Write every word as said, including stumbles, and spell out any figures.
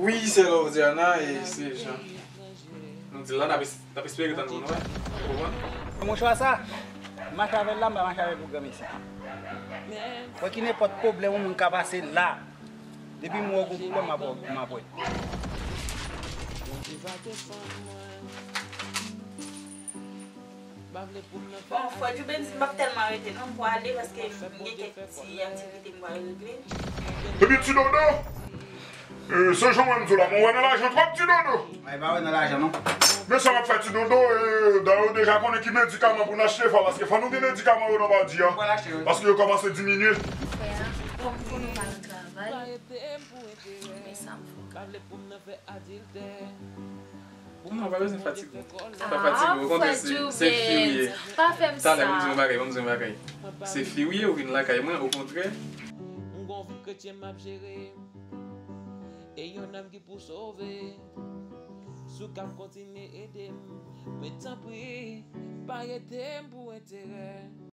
Wi, se Love Diana e se Jean. Nou di l la, n ap es-, n ap espere tann pou nou, wi. Ou konprann? Monchwa sa, m mache avè l la, m pa mache avè l pou granmesi. Wè ki nenpòt pwoblèm yon moun ka pase la. Depi m wè w gon pwoblèm, m ap wè, m ap wè. Bon, frè Djouben di m p ap tèlman rete non, m pwale paske m gen kèk ti aktivite m pral regle. Epi ti dodo, e, se jan mwen m di w la, mwen wè nan lajan twòp ti dodo. Ay, pa wè nan lajan non. Men sa m ap fè ti dodo, e, dayè w deja konnen ki medikaman pou n achte, fò, paske fò nou gen medikaman yo nan bandi a. Paske yo kòmanse diminye. Frè a, kòm pou nou pa nan travay, men sa m fè. Non, pa bezwen fatige w. Pa fatige w, okontrè, se, se fi w ye. Pa fè m sa. Talè, ban m di w yon bagay, ban m di w yon bagay. Se fi w ye, ou vin lakay mwen, okontrè. M gon vi kretyen m ap jere. E yon nanm ki pou sove. Si w kab kontinye ede m. Men tanpri, pa ede m pou enterè.